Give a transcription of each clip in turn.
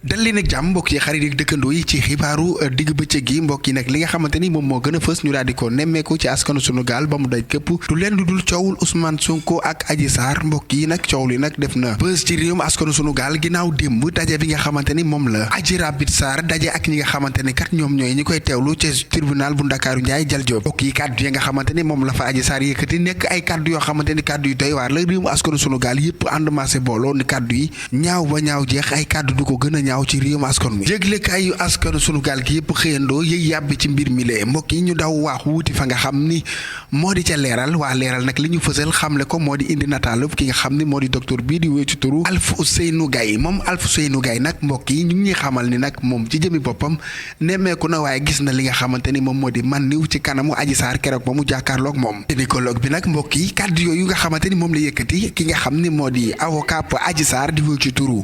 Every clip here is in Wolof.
dal leen ak jàmm mbokk yi xarit yi dëkkandoo yi ci xibaaru digg bëccëg gi mbokk yi nag li nga xamante ni moom moo gën a fës ñu daal di ko nemmeeku ci askanu sunu gaal ba mu daj këpp du leen lu dul coowul Ousmane Sonko ak Adji Sarr mbokk yi nag coow li nag def na bës ci réewum askanu sunu gaal ginnaaw démb daje bi nga xamante ni moom la Adji Raby Sarr daje ak ñi nga xamante ni kat ñoom ñooy ñi koy teewlu ci tribunal bu Ndakaaru Ndiaye Jal Diop mbokk yi kàddu yi nga xamante ni moom la fa Adji Sarr yëkkati nekk ay kàddu yoo xamante ni kàddu yu doy waar la réewum askanu sunu gaal yëpp ànd maase booloo ni kàddu yi ñaaw ba ñaaw jeex ay kàddu du ko gën a ñaaw ci réewum askan wi yëglekaayu askanu sunu gaal gi yëpp xëyandoo yëy yàbbi ci mbir mi lee mbokk yi ñu daw waax wuuti fa nga xam ni moo di ca leeral waa leeral nag li ñu fësal xamle ko moo di indi nataalu ki nga xam ni moo di docteur bii di wéy ci turu Alfousseynou Gaye moom Alfousseynou Gaye nag mbokk yi ñu ngi ñuy xamal ni nag moom ci jëmi boppam nemmeeku na waaye gis na li nga xamante ni moom moo di man niw ci kanamu Adji Sarr keroog ba mu jàkkaarloog moom gynécologue bi nag mbokk yi kàddu yooyu nga xamante ni moom la yëkkati ki nga xam ni moo di avocat Adji Sarr di wéy ci turu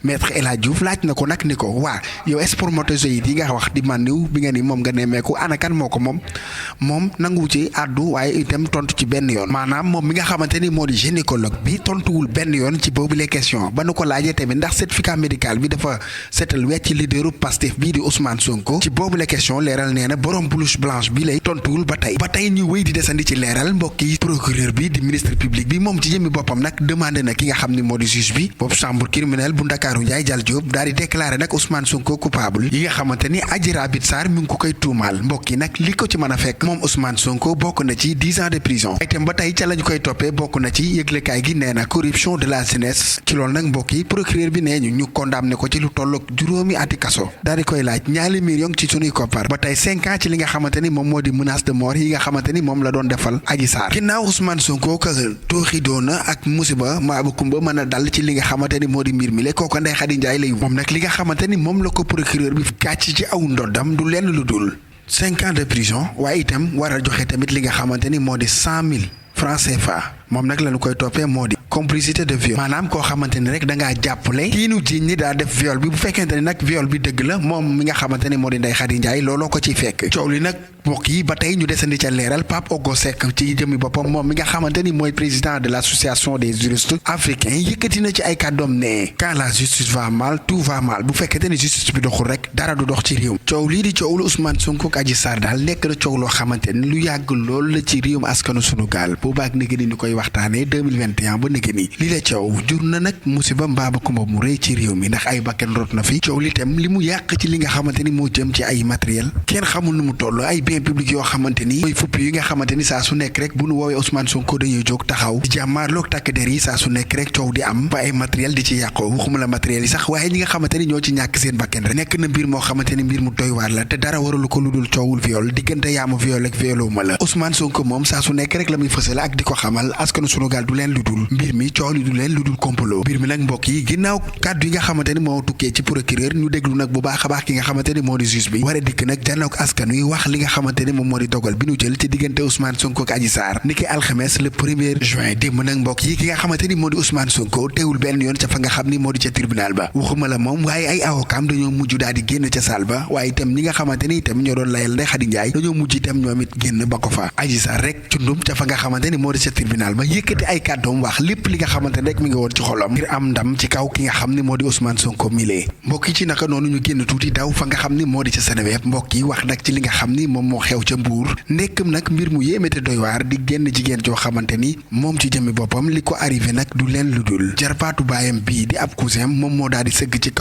maître El Hadji Diouf laaj na ko nag ni ko waa yow spermatozoïde yi nga wax di màndiw bi nga ni moom nga nemmeeku anakan moo ko moom nangu ci àddu waaye itam tontu ci benn yoon maanaam moom mi nga xamante ni moo di gynécologue bi tontuwul benn yoon ci boobu les questions ba nu ko laajee tamit ndax certificat médical bi dafa seetal wecc leaderu Pastef bii di Ousmane Sonko ci boobu les questions leeral nee na borom blouse blanche bi lay tontuwul ba tey ñu wéy di desandi ci leeral mbokk yi procureur bi di ministre public bi moom ci jëmmi boppam nag demandé na ki nga xam ni moo di juge bi boobu chambre criminelle bu Ndakaaru Ndiaye Jal Diop daal di déclaré nag Ousmane Sonko coupable yi nga xamante ni Adji Raby Sarr mi ngi ko koy tuumaal mbokk yi nag li ko ci mën a fekk moom Ousmane Sonko bokk na ci 10 ans de prison itam ba tey ca lañu koy toppee bokk na ci yëglekaay gi nee na corruption de la jeunesse ci loolu nag mbokk yi procureur bi nee ñu condamné ko ci lu tolloog juróomi ati kaso daal di koy laaj ñaari million ci sunuy koppar ba tey 5 ans ci li nga xamante ni moom moo di menace de mort yi nga xamante ni moom la doon defal Adji Sarr ginnaaw Ousmane Sonko ka tooxi doona ak musiba maa ba kumba mën a dal ci li nga xamante ni moo di mbir mi le kooku Ndeye Khady Ndiaye lay moom nag li nga xamante ni moom la ko procureur bi gàcc ci aw ndoddam du lenn lu dul 5 ans de prison waaye itam war a joxe tamit li nga xamante ni moo di 100,000 francs CFA moom nag lañu koy toppee moo di complicité de viol maanaam koo xamante ni rek da ngaa jàppale kii nu jiiñ ni daa def viol bi bu fekkente ni nag viol bi dëgg la moom mi nga xamante ni moo di Ndeye Khady Ndiaye looloo ko ciy fekk coow li nag mbokk yi ba tey ñu desandi ca leeral Pape Ogo Seck ci jëmi boppam moom mi nga xamante ni mooy président de l'association des juristes africains yëkkati na ci ay kàddoom ne quand la justice va mal tout va mal bu fekkente ni justice bi doxul rek dara du dox ci réew coow lii di coowlu Ousmane Sonko ak Adji Sarr daal nekk na coow loo xamante ni lu yàgg lool la ci réewum askanu sunu gaal boobaak négé ni ñu koy waxtaanee 2021 ba négé ni lii la coow jur na nag musiba mbaaba kumba mu rëy ci réew mi ndax ay bakkan rot na fi coow li tam li mu yàq ci li nga xamante ni moo jëm ci ay matériel kenn xamul nu mu toll ay bien public yoo xamante ni mooy fupp yi nga xamante ni saa su nekk rek bu nu woowee Ousmane Sonko dañuy jóg taxaw di jàmmaarloog takk der yi saa su nekk rek coow di am ba ay matériel di ci yàqoo waxuma la matériel yi sax waaye ñi nga xamante ni ñoo ci ñàkk seen bakkan rek nekk na mbir moo xamante ni mbir mu doy waar la te dara waralu ko lu dul coowul viol diggante yaama viol ak violuma la Ousmane Sonko moom saa su nekk rek la muy fësal ak di ko xamal askanu sunu gaal du leen lu dul mbir mi coow li du leen lu dul complot mbir mi nag mbokk yi ginnaaw kàddu yi nga xamante ni moo tukkee ci procureur ñu déglu nag bu baax a baax ki nga xamante ni moo di juge bi war a dikk nag janook askan wi wax li nga xamante ni moom moo di dogal bi ñu jël ci diggante Ousmane Sonko ak Adji Sarr niki alxames le 1er juin démb nag mbokk yi ki nga xamante ni moo di Ousmane Sonko teewul benn yoon ca fa nga xam ni moo di ca tribunal ba waxuma la moom waaye ay avocat dañoo mujj daal di génn ca salle ba waaye itam ñi nga xamante ni itam ñoo doon layal Ndeye Khady Ndiaye dañoo mujj itam ñoom it génn ba ko fa Adji Sarr rek cundum ca fa nga xamante ni moo di ca tribunal ba yëkkati ay kàddoom wax lépp li nga xamante ni rek mi ngi woon ci xolam ngir am ndam ci kaw ki nga xam ni moo di Ousmane Sonko milee mbokk yi ci naka noonu ñu génn tuuti daw fa nga xam ni moo di ca Seneweb mbokk yi wax nag ci li nga xam ni moom moo xew ca Mbuur nekkam nag mbir mu yéeme te doy waar di génn jigéen joo xamante ni moom ci jëmmi boppam li ko arrivé nag du leen lu dul jarbaatu baayam bii di ab cousin moom moo daal di sëgg ci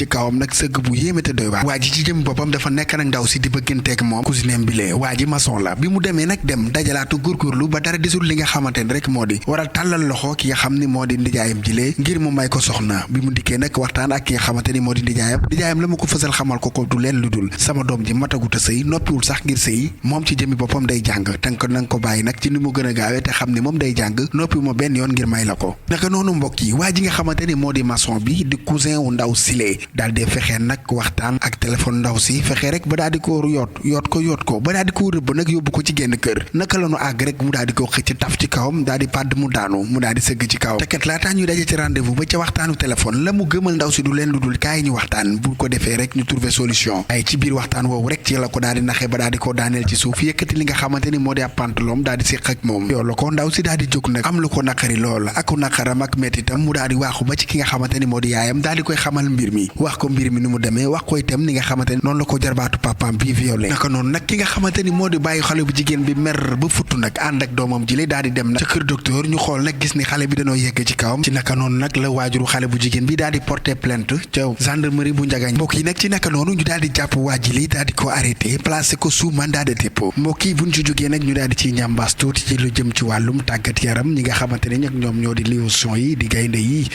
kawam nag sëgg bu yéeme te doy waar waa ji ci jëmmi boppam dafa nekk nag ndaw si di bëgganteeg moom cousin bi lee waa ji maçon la bi mu demee nag dem dajalaatu góorgóorlu ba dara desul li nga xamante ni rek moo di waral tàllal loxo ki nga xam ni moo di ndijaayam jilee ngir mu may ko soxna bi mu dikkee nag waxtaan ak ki nga xamante ni moo di ndijaayam la ma ko fësal xamal ko du leen lu dul sama doom ji matagut a sëy noppiwul sax ngir sëy moom ci jëmmi boppam day jàng tànk nanga ko bàyyi nag ci ni mu gën a gaawee te xam ni moom day jàng noppi ma benn yoon ngir may la ko naka noonu mbokk yi waa ji nga xamante ni moo di maçon bi di cousin wu ndaw silee daal dee fexee nag waxtaan ak téléphone ndaw si fexee rek ba daal di ko yoot ko ba daal di ko rëbb nag yóbbu ko ci génn kër naka la nu àgg rek mu daal di ko xëcc taf ci kawam daal di pàdd mu daanu mu daal di sëgg ci kawam te kat laataa ñuy daje ci rendez-vous ba ca waxtaanu téléphone la mu gëmal ndaw si du leen lu dul kaay ñu waxtaan bu ko defee rek ñu trouver solution ay ci biir waxtaan woowu rek ci la ko daal di naxee ba daal di ko daaneel ci suuf yëkkati li nga xamante ni moo di ab pantalon daal di séq ak moom yoo la ko ndaw si daal di jóg nag am lu ko naqari lool ak naqaram ak mettitam mu daal di waaxu ba ci ki nga xamante ni moo di yaayam daal di koy xamal mbir mi wax ko mbir mi ni mu demee wax ko itam ni nga xamante ni noonu la ko jarbaatu papaam bi violé naka noonu nag ki nga xamante ni moo di bàyyi xale bu jigéen bi mer ba futtu nag ànd ak doomam ji daal di dem nag ca kër docteur ñu xool nag gis ni xale bi dañoo yegg ci kawam ci naka noonu nag la waajuru xale bu jigéen bi daal di porter plainte ca gendarmerie bu Njagañ mbokk yi nag ci naka noonu ñu daal di jàpp waa ji li daal di ko arrêté placé ko sous mandat de dépôt mbokk yi buñ ci jógee nag ñu daal di ciy ñambaas tuuti ci lu jëm ci wàllum tàggat yaram ñi nga xamante ne nag ñoom ñoo di Lions yi di gaynde yi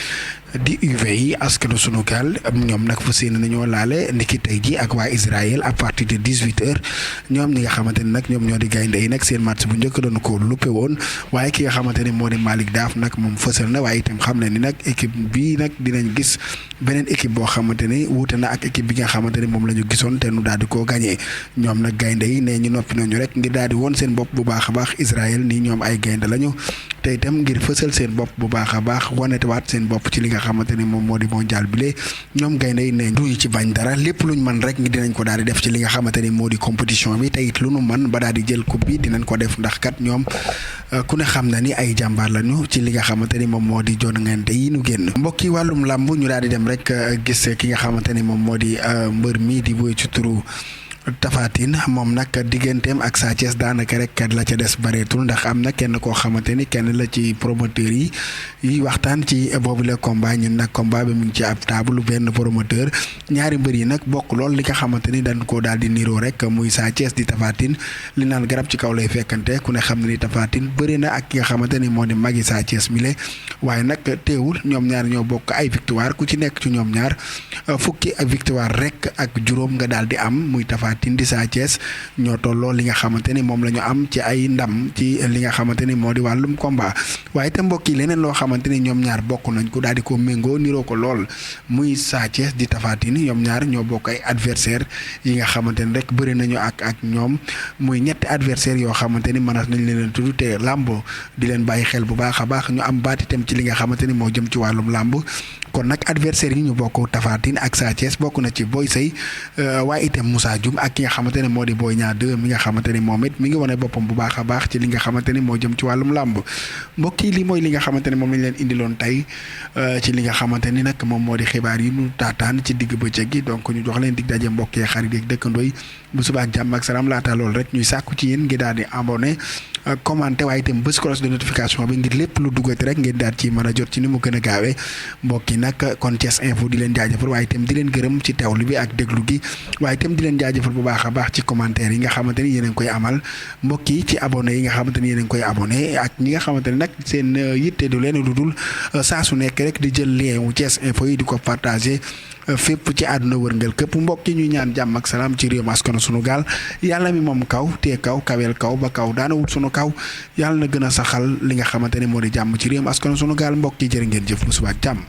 di UV yi askanu sunu gaal ñoom nag fa séen nañoo laale ndiki tey ji ak waa Israël à partir de 18h ñoom ñi nga xamante ne nag ñoom ñoo di gaynde yi nag seen match bu njëkk doon ko luppe woon waaye ki nga xamante ne moo di Malick Daaf nag moom fësal na waaye itam xam na ni nag équipe bii nag dinañ gis beneen équipe boo xamante ni wuute na ak équipe bi nga xamante ne moom la ñu gisoon te nu daal di koo gagné ñoom nag gaynde yi ne ñu noppi nañu rek ngir daal di woon seen bopp bu baax a baax Israël nii ñoom ay gaynde lañu te itam ngir fësal seen bopp bu baax a baax wanetewaat seen bopp ci li nga xamante ni moom moo di mondial bile ñoom gaynde yi ne duñu ci bañ dara lépp luñ mën rek ngi dinañ ko daal di def ci li nga xamante ni moo di compétition bi te it lu nu mën ba daal di jël coupe bi dinañ ko def ndax kat ñoom ku ne xam na ni ay jàmbaar lañu ci li nga xamante ni moom moo di jongante yi nu génn mbokk yi wàllum làmb ñu daal di dem rek gis ki nga xamante ni moom moo di mbër mi di woy ci turu Tapha Tine moom nag digganteem ak Sa Thiès daanaka rek la ca des bareetul ndax am na kenn koo xamante ni kenn la ci promoteur yi waxtaan ci boobule combat ñun nag combat bi mu ngi ci ab table benn promoteur ñaari mbër yi nag bokk lool li nga xamante ni dañ koo daal di niroo rek muy Sa Thiès di Tapha Tine li naan garab ci kaw lay fekkante ku ne xam ne ni Tapha Tine bëri na ak ki nga xamante ni moo di magi Sa Thiès mi le waaye nag teewul ñoom ñaar ñoo bokk ay victoire ku ci nekk ci ñoom ñaar fukki victoire rek ak juróom nga daal di am muy Tapha Tine di Sa Thiès ñoo tolloo li nga xamante ni moom la ñu am ci ay ndam ci li nga xamante ni moo di wàllum combat waaye te mbokk yi leneen loo xamante ni ñoom ñaar bokk nañ ko daal di ko méngoo niroo ko lool muy Sa Thiès di Tapha Tine ñoom ñaar ñoo bokk ay adversaire yi nga xamante ni rek bëri nañu ak ñoom muy ñetti adversaire yoo xamante ni mënees nañ leen tudd te làmb di leen bàyyi xel bu baax a baax ñu am baat itam ci li nga xamante ni moo jëm ci wàllum làmb kon nag adversaire yi ñu bokk Tapha Tine ak Sa Thiès bokk na ci Boy Sey waaye itam Moussa Dioum ak ki nga xamante ne moo di Boy Niang 2 mi nga xamante ni moom it mi ngi wane boppam bu baax a baax ci li nga xamante ni moo jëm ci wàllum làmb mbokk yi li mooy li nga xamante ne moom lañ leen indiloon tey ci li nga xamante ni nag moom moo di xibaar yi ñu taataan ci digg bëccëg gi donc ñu jox leen dig daje mbokk yi xarit yi dëkkandoo yi bu subaa ak jàmm ak salaam laata loolu rek ñuy sàkku ci yéen ngir daal di abonné commenté waaye itam bës cloche de notification bi ngir lépp lu duggati rek ngeen daal ci mën a jot ci ni mu gën a gaawee mbokk yi nag kon Thiès Info di leen jaajëfal waaye itam di leen gërëm ci teewlu bi ak déglu gi waaye itam di leen jaajëfal bu baax a baax ci commentaire yi nga xamante ni yéen a ngi koy amal mbokk yi ci abonné yi nga xamante ni yéen a ngi koy abonné ak ñi nga xamante ni nag seen yitte du leen lu dul saa su nekk rek di jël lien wu Thiès Info yi di ko partagé fépp ci àdduna wërngal këpp mbokk yi ñuy ñaan jàmm ak salaam ci réew askanu sunu gaal yàlla mi moom kaw te kaw kaweel kaw ba kaw daana wut sunu kaw yàlla na gën a saxal li nga xamante ne moo di jàmm ci réew askanu sunu gaal mbokk yi jërë ngeen jëf bu suba ak jàmm